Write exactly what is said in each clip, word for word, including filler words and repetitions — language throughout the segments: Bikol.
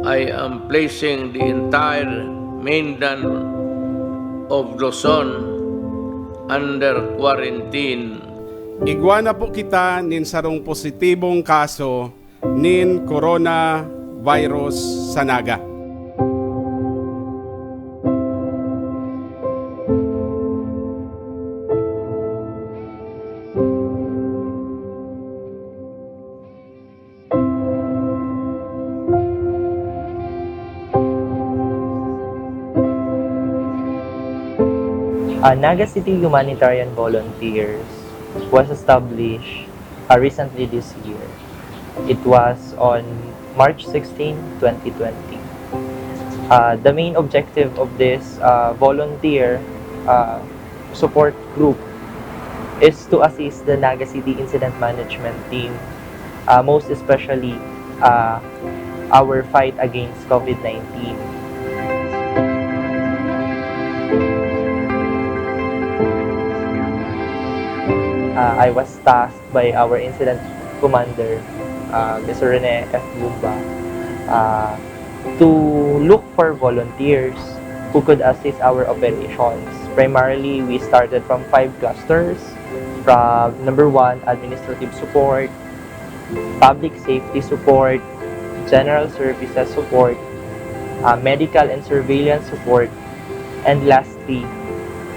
I am placing the entire mainland of Luzon under quarantine. Igwa na po kita nin sarong positibong kaso nin coronavirus sa Naga. Uh, Naga City Humanitarian Volunteers was established uh, recently this year. It was on March sixteen, twenty twenty. Uh, the main objective of this uh, volunteer uh, support group is to assist the Naga City Incident Management Team, uh, most especially uh, our fight against COVID nineteen. Uh, I was tasked by our incident commander, uh, Mister Rene F. Gumba, uh, to look for volunteers who could assist our operations. Primarily, we started from five clusters, from number one, administrative support, public safety support, general services support, uh, medical and surveillance support, and lastly,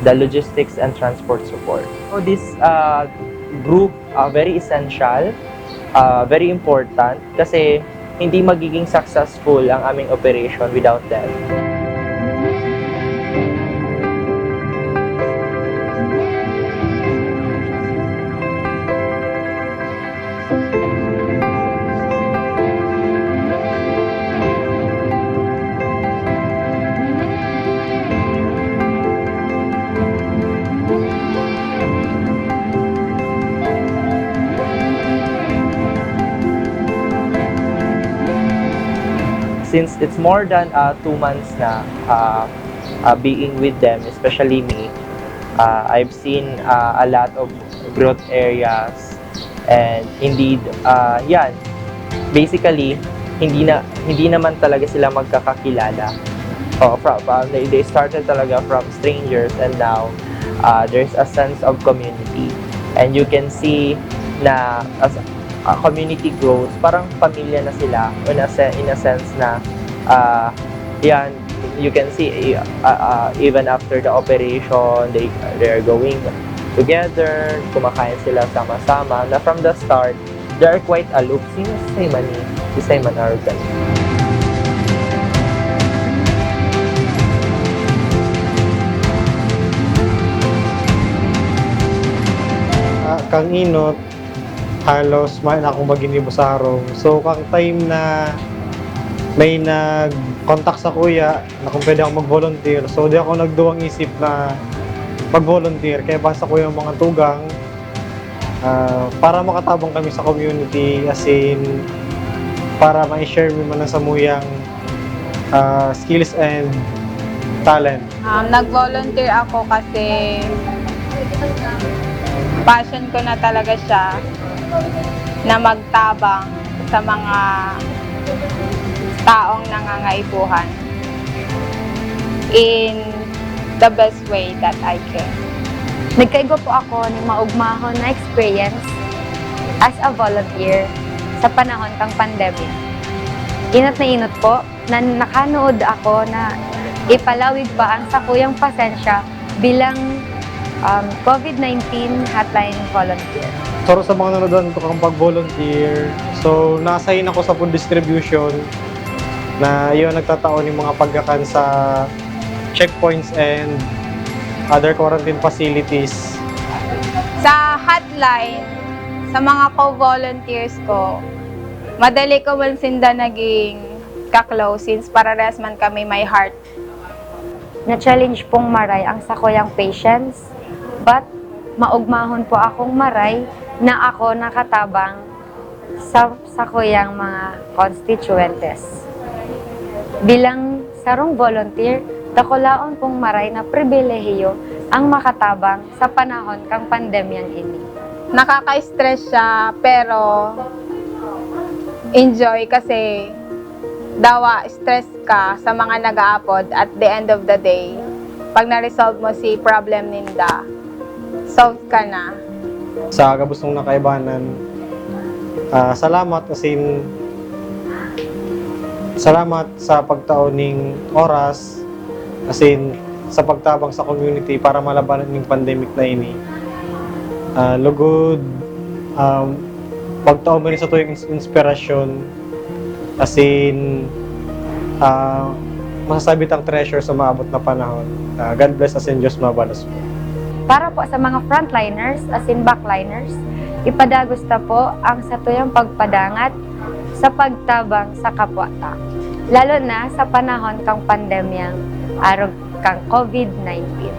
the logistics and transport support. So this uh, group uh, very essential, uh, very important kasi hindi magiging successful ang aming operation without them. Since it's more than uh, two months na uh, uh, being with them, especially me, uh, I've seen uh, a lot of growth areas. And indeed, uh, yan, basically, hindi na hindi naman talaga sila magkakakilala. Oh, from, from they, they started talaga from strangers, and now uh, there's a sense of community. And you can see na as a community grows, parang pamilya na sila in a, se- in a sense na uh, yan, you can see uh, uh, even after the operation, they they are going together, kumakain sila sama-sama, na from the start, they are quite aloof. Sino si Simon eh? Si Simon Argan. Ah, kang inot, halos mayo na akong maginibo sa harong. So, kang time na may nag-contact sa kuya na kung pwede ako mag-volunteer, so di ako nagduwang isip na mag-volunteer. Kaya basa ko yung mga tugang, ah, para makatabang kami sa community, as in, para ma-share mi man ang samuyang ah, skills and talent. Um, nag-volunteer ako kasi passion ko na talaga siya na magtabang sa mga taong nangangaipuhan in the best way that I can. Nagkaigwa po ako ning maugmahon na experience as a volunteer sa panahon kang pandemya. Inot na inot po na nakanood ako na ipalawig pa ang sakuyang pasensya bilang um, COVID nineteen hotline volunteer. Saro sa mga nanudan ko kang pag-volunteer, so na-assign ako sa food distribution na yun nagtatao ng mga pagkakan sa checkpoints and other quarantine facilities. Sa hotline, sa mga co-volunteers ko, madali ko man sinda naging kaklose since parehas man kami may heart. Na-challenge pong maray ang sakuyang patience, but maugmahon po akong maray na ako nakatabang sa sakuyang mga constituentes. Bilang sarong volunteer, dakulaon pong maray na pribilehiyo ang makatabang sa panahon kang pandemyang ini. Nakaka-stress siya, pero enjoy kasi Dawa stress ka sa mga nag-aapod, at the end of the day, pag na-resolve mo si problem ninda, solved ka na. Sa gabos mong nakaibanan, ah, salamat, as in, salamat sa pagtao ning oras, as in, sa pagtabang sa community para malabanan ning pandemic na ini. Ah, lugod, um, pagtao mo rin sa tuyang ins-, inspirasyon, as in, ah, masasabi tang treasure sa maabot na panahon. Ah, God bless, as in, Diyos mabalos mo. Para po sa mga frontliners, as in backliners, ipadagos ta po ang satuyang pagpadangat sa pagtabang sa kapwa ta, lalo na sa panahon kang pandemyang arog kan covid nineteen.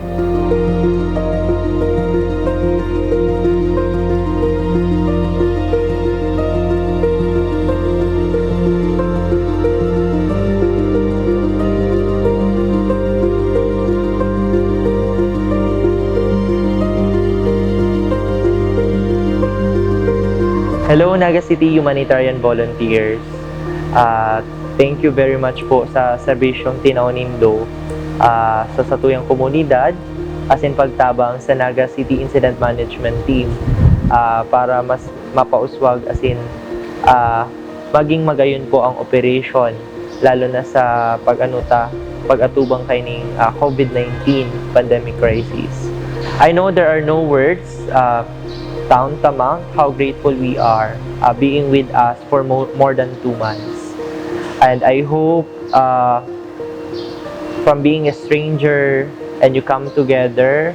Hello, Naga City Humanitarian Volunteers. Ah, thank you very much po sa serbisyong tinao nindo, ah, sa satuyang komunidad, asin pagtabang sa Naga City Incident Management Team, ah, para mas mapauswag asin, ah, maging magayon po ang operasyon, lalo na sa pag-ano ta, pag-atubang kaining, ah, covid nineteen pandemic crisis. I know there are no words, ah, to amount how grateful we are, ah, being with us for mo-, more than two months. And I hope, uh, from being a stranger and you come together,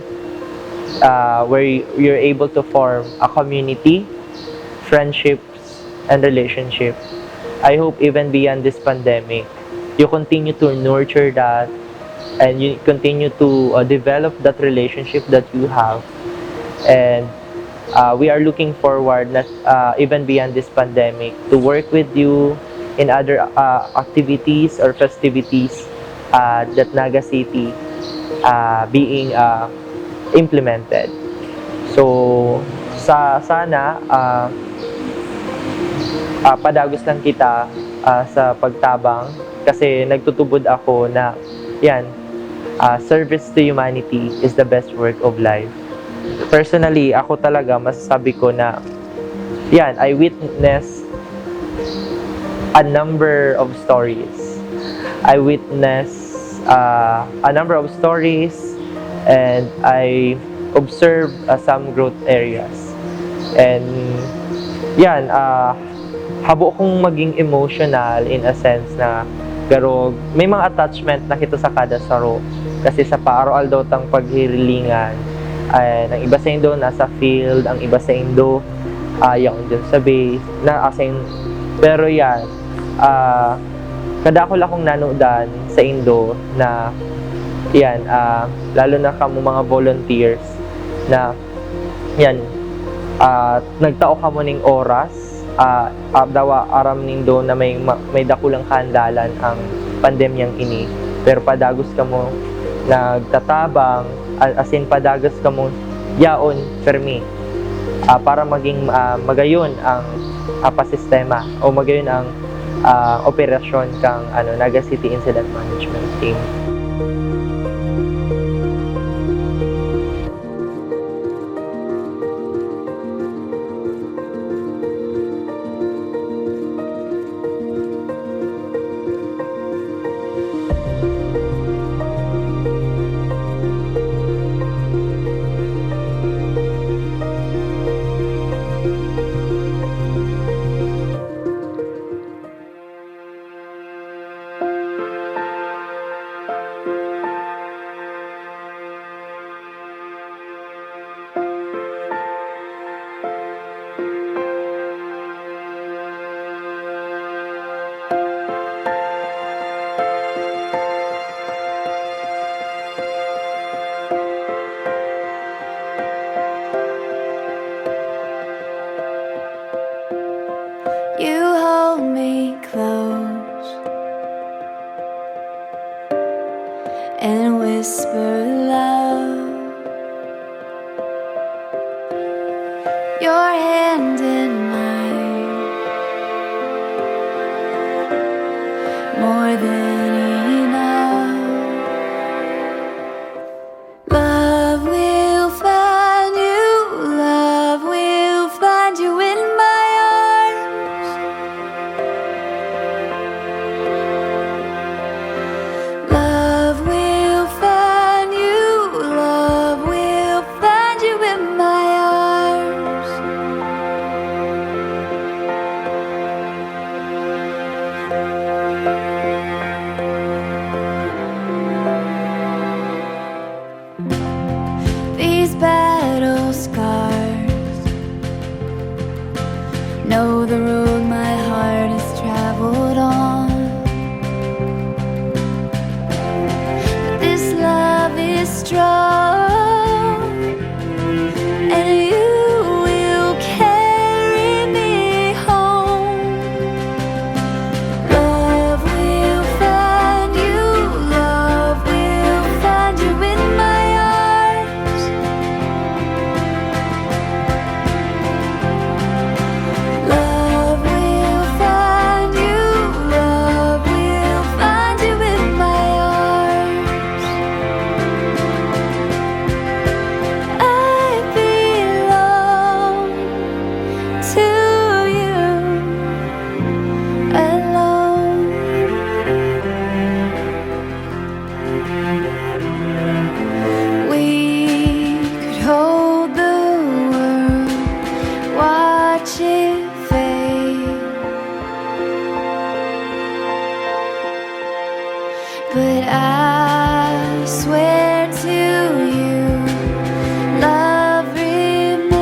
uh, where y-, you're able to form a community, friendships, and relationship. I hope even beyond this pandemic, you continue to nurture that and you continue to, uh, develop that relationship that you have. And, uh, we are looking forward na, uh, even beyond this pandemic, to work with you in other, uh, activities or festivities, uh, that Naga City, uh, being, uh, implemented. So, sa, sana, uh, uh, padagos lang kita, uh, sa pagtabang kasi nagtutubod ako na, yan, ah, service to humanity is the best work of life. Personally, ako talaga, masasabi ko na, yan, I witness a number of stories. I witness, ah, a number of stories and I observe, ah, some growth areas. And, yan, ah, habo kong maging emotional in a sense na garo, may mga attachment na kita sa kada saro. Kasi sa paaraw-aldaw tang paghirilingan, ay, ang iba saindo nasa field, ang iba saindo, ah, yaon dyan sa base, na asin, pero yan, ah, kadakul akong nanudan saindo na, yan, ah, lalo na kamo mga volunteers na, yan, ah, nagtao kamo ning oras, ah, ah, dawa aram nindo na may ma-, may dakulang kahandalan ang pandemyang ini. Pero padagos kamo nagtatabang, a-, asin padagos kamo yaon permi, ah, para maging, ah, magayon ang, ah, pasistema o magayon ang, ah, operasyon kang, ano, Naga City Incident Management Team. You hold me close and whisper love. Your hand in mine. More than enough. Love will find you, love will find you in my arms. Love will find you, love will find you in my arms. These battle scars know the road my heart has traveled on. But this love is strong, and you will carry me home. Love will find you, love will find you in my arms. Love will find you, love will find you in my arms. I belong to you alone. We could hold the world, watch it fade. But I swear to you, love remains.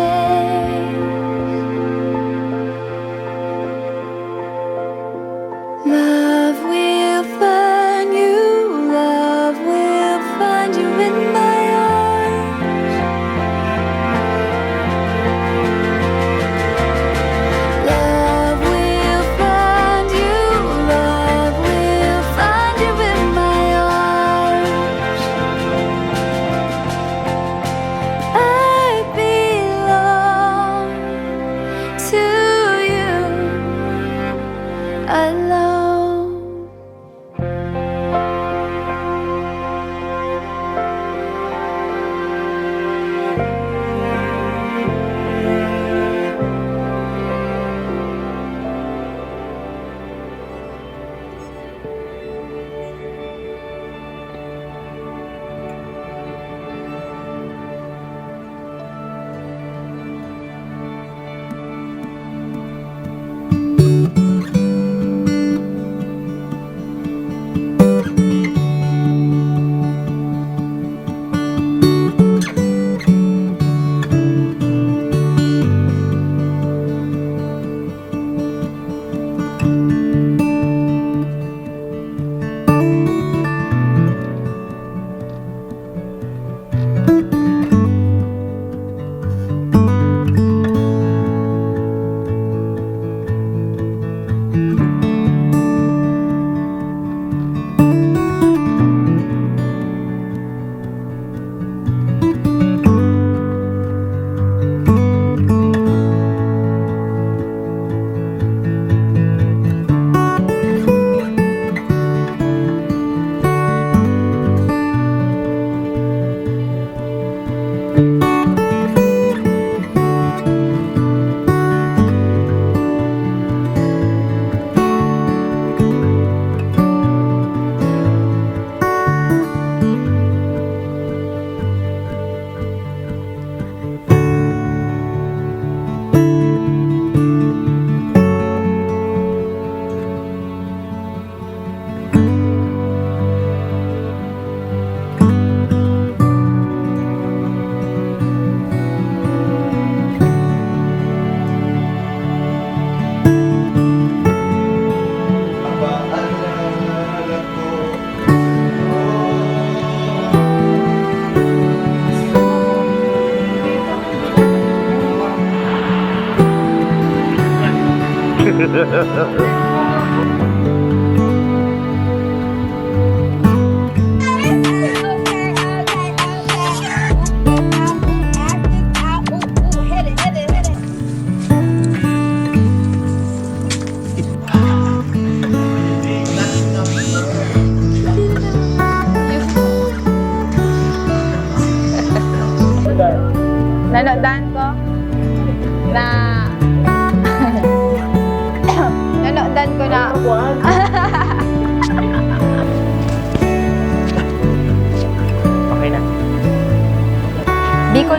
Love will find you, love will find you in my arms. Love will find you, love will find you in my arms. I belong to you alone.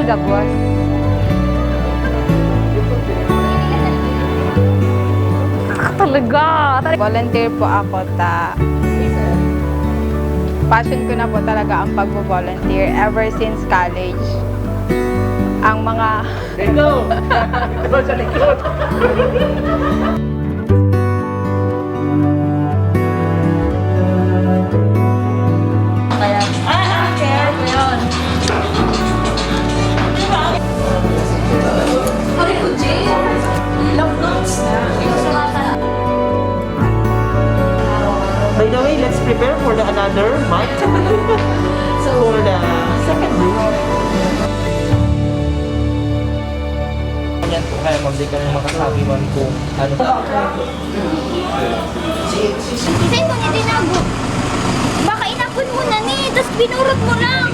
Gabos. Ah, talaga. Volunteer po ako ta passion ko na po talaga ang pagbo-volunteer ever since college. Ang mga Ito! Ito sa likod! By the way, let's prepare for the another mic for the second group. Yan po kaya, ma'am, di kami makasabi man kung ano. Saan mo ni tinago? Baka inapon mo na ni, tas binurot mo lang.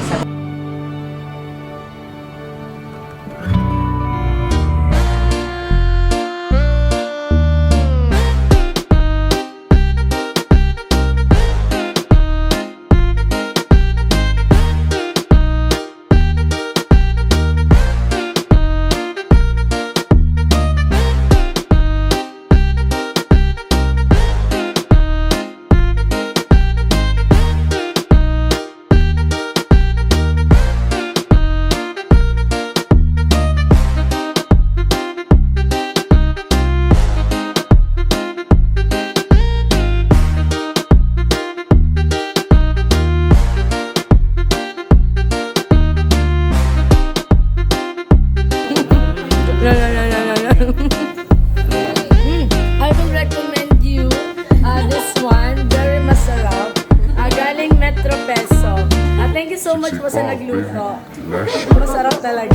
Mm, I will recommend you uh, this one. Very masarap. Uh, galing Metro Peso. Uh, thank you so much po sa nagluto. Masarap talaga.